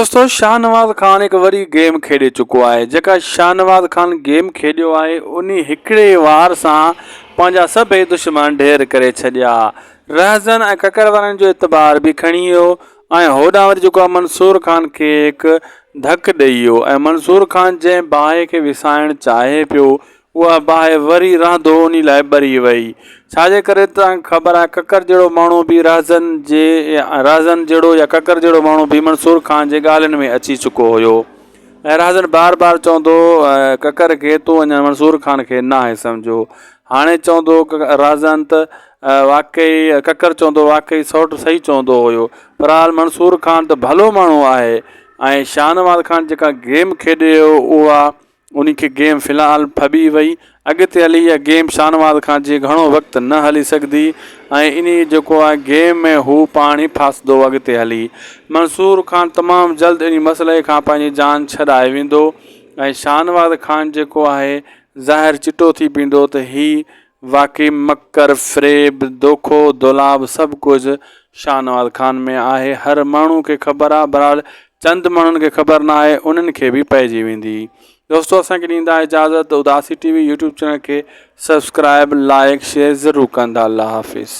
دوستو شاهنواز خان هڪ وري گيم کيڏي چڪو آهي جيڪا شاهنواز خان گيم کيڏيو آهي انهي هڪڙي وار سان پنهنجا سڀئي دشمن ڍير ڪري ڇڏيا رهزن ۽ ڪڪر وارن جو اعتبار به کڻي ويو ۽ هوڏانهن وري جيڪو آهي منصور خان کي هڪ ڌڪ ڏئي ويو ۽ منصور خان جنهن باهه کي وسائڻ چاهي پيو اها باهه وري رهندو انهي لاء ٻري وئي. ڇا جي ڪري توهان کي خبر آهي ڪڪر جهڙو ماڻهو به رهزن جي رهزن جهڙو يا ڪڪر جهڙو ماڻهو به منصور خان جي ڳالهين ۾ اچي چڪو هيو ۽ رهزن بار بار چوندو ڪڪر کي تون اڃا منصور خان کي ناهي سمجهيو هاڻي چوندو رهزن ته واقعي ڪڪر چوندو واقعي سئوٽ صحيح چوندو هيو بهرحال منصور خان ته ڀلو ماڻهو آهي ۽ شاهنواز خان جيڪا گيم کيڏي اها انهي کي گيم في الحال ڦٻي وئي. اڳتي هلي اها گيم شاهنواز کان جي گهڻو وقت نه هلي سگهندي ۽ انهي جيڪو آهي گيم ۾ هو پاڻ ئي ڦاسندو اڳتي هلي. منصور خان تمام جلد انهي مسئلي کان پنهنجي جان ڇڏائي ويندو ۽ شاهنواز خان جيڪو آهي ظاهر چٽو ٿي پيندو ته هي واقعي مڪر، فريب، دوکو، دولاب سڀ ڪجهه شاهنواز خان ۾ آهي هر ماڻهو کي خبر آ بھرحال چند ماڻهن کي خبر نه آهي انهن کي به پئجي ويندي دوستو اسان کي ڏيندا اجازت Udasi T V YouTube channel کي سبسڪرائب لائڪ شيئر ضرور ڪندا الله حافظ.